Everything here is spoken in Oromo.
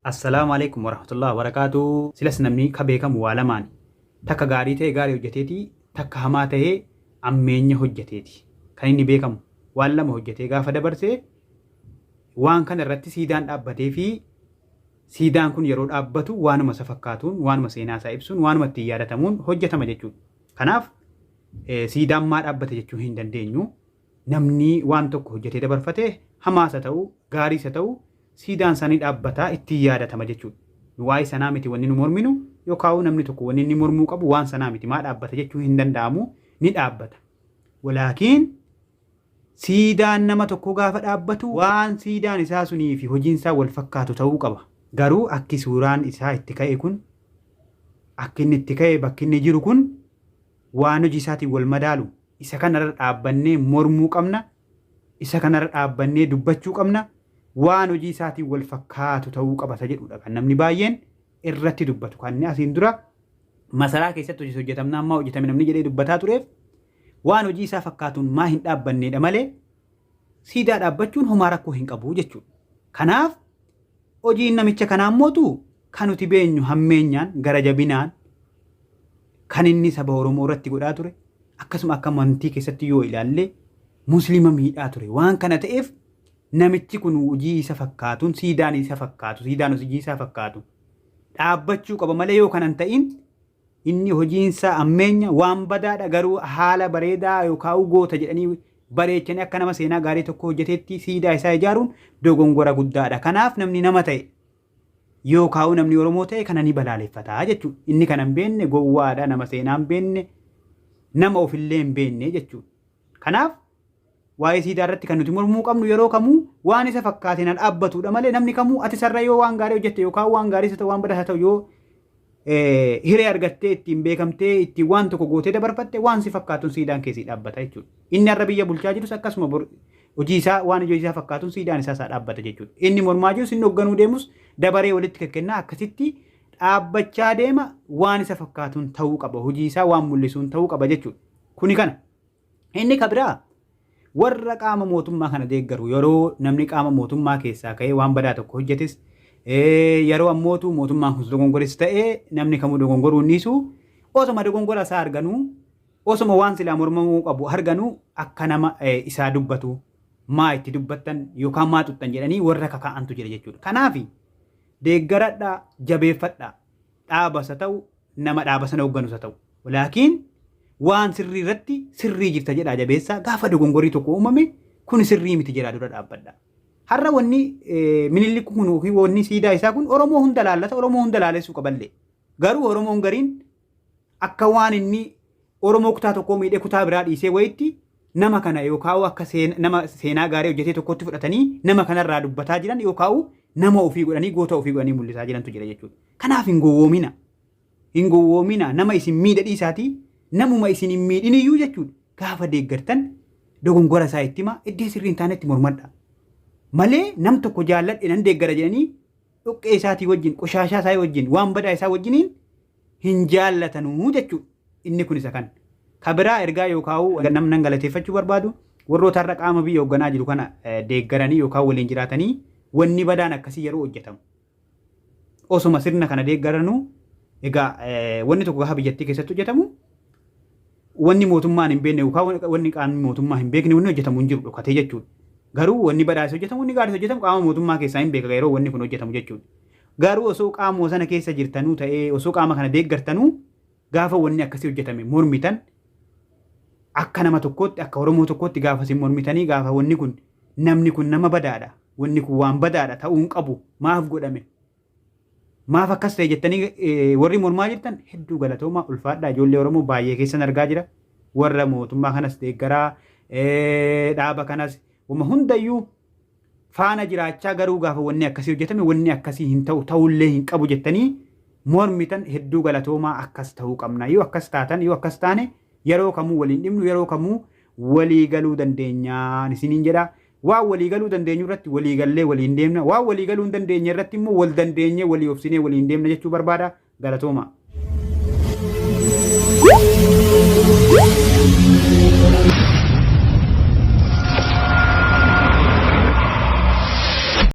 Assalaamu Aleykum Warahmatullahi Wabarakaatu. Silas namni ka beekamu waa lamaani. Takka gaarii ta'e gaarii hojjateeti, takka hamaa ta'e ammeenya hojjateeti. Kan inni beekamu waan lama hojjatee gaafa dabarse waan kana irratti siidaan dhaabbatee fi siidaan kun yeroo dhaabbatu waanuma isa fakkaatuun, waanuma seenaa isaa ibsuun, waanuma ittiin yaadatamuun hojjatama jechuudha. Kanaaf siidaan maa dhaabbate jechuu hin dandeenyu. Namni waan tokko hojjetee dabarfate hamaas haa ta'u gaariis haa ta'u siidaan isaa ni dhaabbata ittiin yaadatama jechuudha. Nu waa'ee sanaa miti wanni nu morminu yookaan namni tokko wanni inni mormuu qabu waan sanaa miti maa dhaabbata jechuu hin danda'amu ni dhaabbata. Walaakiin siidaan nama tokko gaafa dhaabbatu waan siidaan isaa sunii fi hojiin isaa wal fakkaatu ta'uu qaba. Garuu akki suuraan isaa itti ka'e kun akki inni itti ka'e bakki inni jiru kun waan hojii isaatiin wal madaalu isa kanarra dhaabbannee mormuu qabna, isa kanarra dhaabbannee dubbachuu qabna, waan hojii isaatiin wal fakkaatu ta'uu qaba isa jedhudha kan namni baay'een irratti dubbatu. Kan inni asiin dura masaraa keessatti hojii hojjetamnaan maa hojjetame namni jedhee dubbataa tureef waan hojii isaa fakkaatuun maa hin dhaabbanneedha malee siidaa dhaabbachuun homaa rakkoo hin qabu jechuudha. Kanaaf hojiin namicha kanaa immootu kan nuti beenyu hammeenyaan gara jabinaan kan inni saba Oromoo irratti godhaa ture akkasuma akka amantii keessatti yoo ilaalle muslima miidhaa ture waan kana ta'eef namichi kun hojii isa fakkaatuun siidaan isa fakkaatu siidaan hojii isaa fakkaatu dhaabbachuu qaba malee yoo kana hin ta'in inni hojiinsaa ammeenya waan badaadha garuu haala bareedaa yookaan goota jedhanii bareechanii akka nama seenaa gaarii tokko hojjeteetti siidaa isaa ijaaruun dogongora guddaadha. Kanaaf namni nama ta'e yookaan namni Oromoo ta'e kana ni balaaleffata jechuudha. Inni kana hin beekne gowwaadha nama seenaa hin beekne nama ofillee hin beekne jechuudha. Kanaaf waa'ee siidaa irratti kan nuti mormuu qabnu yeroo kamuu waan isa fakkaateen haa dhaabbatudha malee namni kamuu ati sarara yoo waan gaarii hojjette yookaan waan gaarii isa ta'u waan badaa isa ta'u yoo hiree argattee ittiin beekamtee ittiin waan tokko gootee dabarfatte waan si fakkaatuun siidaan keessi dhaabbata jechuudha. Inni har'a biyya bulchaa jirus akkasuma hojii isaa waan hojii isaa fakkaatuun siidaan isaa isaa dhaabbata jechuudha. Inni mormaa jirus inni hoogganuu deemus dabaree walitti kennaa akkasitti dhaabbachaa deema waan isa fakkaatuun ta'uu qaba hojii isaa waan mul'isuun ta'uu qaba jechuudha. Kuni kana. Inni ka biraa warra qaama mootummaa kana deeggaru yeroo namni qaama mootummaa keessaa ka'ee waan badaa tokko hojjetes yeroo ammootu mootummaan kun dogongoris ta'ee namni kamuu dogongoruu hin dhiisu osoma dogongora isaa arganuu osoma waan silaa mormamuu qabu arganuu akka nama isaa dubbatu maa itti dubbattan yookaan maa xuxxan jedhanii warra kaka'antu jira jechuudha. Kanaaf deeggaradhaa jabeeffadhaa dhaabas haa ta'u nama dhaaba sana hoogganus haa ta'u. Walaakiin waan sirrii irratti sirrii jirta jedhaa jabeessaa gaafa dogongorii tokko uumame kun sirrii miti jedhaa dura dhaabbadha. Har'a wanni Minilik kun yookiin wanni siidaa isaa kun Oromoo hunda laallata Oromoo hunda laalessuu qaballee. Garuu Oromoon gariin akka waan inni Oromoo kutaa tokkoo miidhee kutaa biraa dhiisee wayitti nama kana yookaan akka nama seenaa gaarii hojjetee tokkotti fudhatanii nama kanarraa dubbataa jiran yookaan nama ofii godhanii goota ofii godhanii mul'isaa jirantu jira jechuudha. Kanaaf hin gowwoomina. Hin gowwoomina nama isin miidha dhiisaatii namuma isin hin miidhin iyyuu jechuudha. Gaafa deeggartan dogongora isaa itti himaa iddoo sirrii hin taanetti mormadha. Malee nam tokko jaalladhe nan deeggara jedhanii dhoqqee isaatii wajjin qoshaashaa isaa wajjin waan badaa isaa wajjiniin hin jaallatanuu jechuudha. Inni kun isa kana. Ka biraa ergaa yookaan namnan galateeffachuu barbaadu warroota har'a qaama biyya hoogganaa jiru kana deeggaranii yookaan waliin jiraatanii wanni badaan akkasii yeroo hojjetamu. Osoma sirna kana deeggaranuu egaa wanni tokko gaafa biyyattii keessatti hojjetamu wanni mootummaan hin beekne yookaan wanni qaamni mootummaa hin beekne wanni hojjetamu hin jiru dhokatee jechuudha. Garuu wanni badhaas hojjetamu wanni gaariis hojjetamu qaama mootummaa keessaa hin beeka yeroo wanni kun hojjetamu jechuudha. Garuu osoo qaamuma sana keessa jirtanuu ta'ee osoo qaama kana deeggartanuu gaafa wanni akkasii hojjetame mormitan akka nama tokkootti akka Oromoo tokkootti gaafa isin mormitanii gaafa wanni kun namni kun nama badaadha wanni kun waan badaadha ta'uu hin qabu maaf godhame maaf akkas ta'e jettanii warri mormaa jirtan hedduu galatoomaa ulfaadhaa ijoollee Oromoo baay'ee keessan argaa jira warra mootummaa kanas deeggaraa dhaaba kanas wama hundayyuu faana jiraachaa garuu gaafa wanni akkasii hojjetame wanni akkasii hin ta'u ta'ullee hin qabu jettanii mormitan hedduu galatoomaa akkas ta'uu qabna yoo akkas taatan yoo akkas taane yeroo kamuu waliin dhibnu yeroo kamuu walii galuu dandeenyaan isiniin jedha waan walii galuu dandeenyu irratti walii gallee waliin deemna waan walii galuu hin dandeenye irratti immoo wal dandeenyee walii obsinee waliin deemna jechuu barbaada galatoomaa.